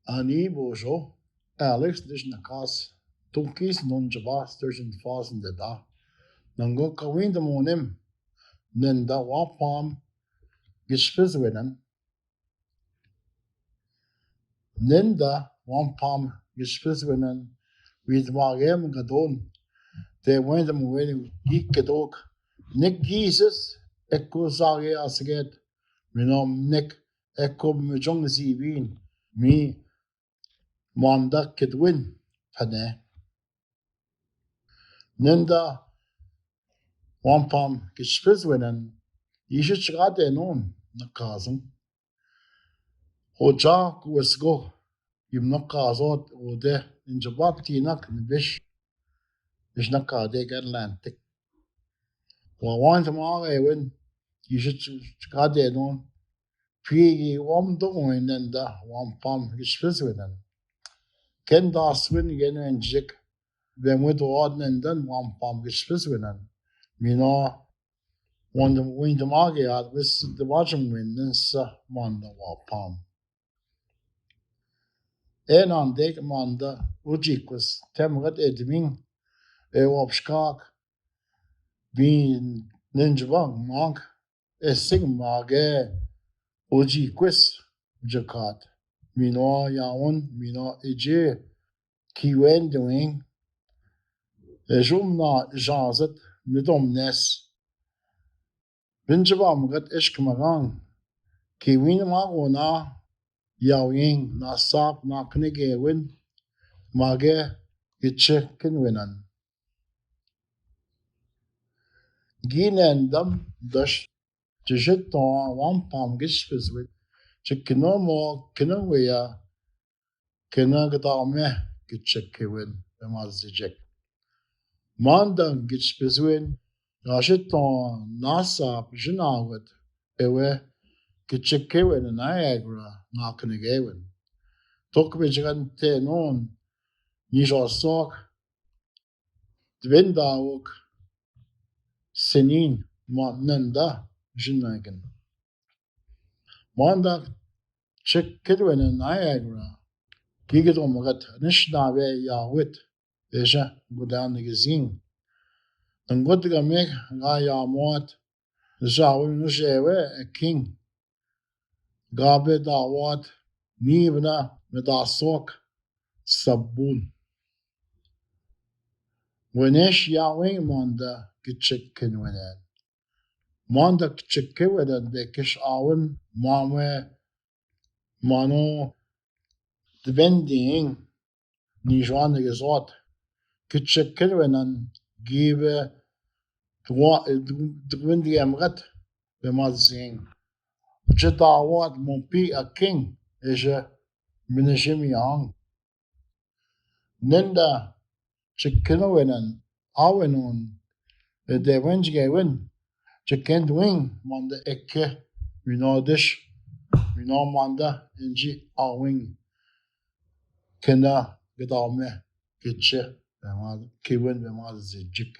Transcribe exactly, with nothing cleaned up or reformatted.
Ani božo, Alex dish nakas, tukis non jaba sturgeon fas ndeda. Nango kawin de monem, nenda wapam gishpiz wenen. Nenda wampam gishpiz wenen, wid magem gadon. De wendem wen gik gedok. Nik gises, ekko zage asget. Minom nik ekko mejong zibin. Mi manda kedwin pane. Nenda wampam gishpiz wenen, ishi chiga denon nakazung. Hoja kuwesgo, im nakazot ode injabat tinak nibish, ish nakade Atlantic. Wa wan tama ewen, ishi chiga denon, pigi wam do nenda wampam gishpiz wenen. Ken das win gen wen jik, bemwit wad nenden wampam gishpiz wenen. Mino wandam windam age at wis de wajam win nensa manda wapam. En andek manda ujikus temgat edming e wapshkak bin ninjbang mag esing mage ujikus jakat. Mino yaun, mino ije kiwen doing. Ejum na jazat midom nes. Binjabam gat eshk magang. Kiwin magona yawing na sap na knegewin mage giche kinwinan. Ginendam dash jishit to wampam gishpiz win. Chikino mo kino weya kena gdame gichek kewin bemaz jijek. Manda gishpiz win, rashit to nasap jinawet ewe gichek kewin Niagara nakne gewin. Tok bejigan tenon nijosok dwendawok senin ma nenda jinagin. Manda chek kedwene Niagara, gigit omagat nishnave yawit, eja gudan gizing. Nangod gamek ga yamot, zawin nujewe a king. Gabe dawat nibna medasok sabun. Wenesh yawing manda gichek kinwenen. Manda gichek kinwenen bekish awin mamwe mano dwending nijwan gezot. Gichek kinwenen gibe dwa-, dwending emgat bemazing. Jadawat mopi a king eje minejim yang. Nenda chikino wenen awenon e dewen jigewen. Chikin dwing manda ekke mino dish mino manda inji awing. Kena gdame giche bemaz kiwen bemaz jijik.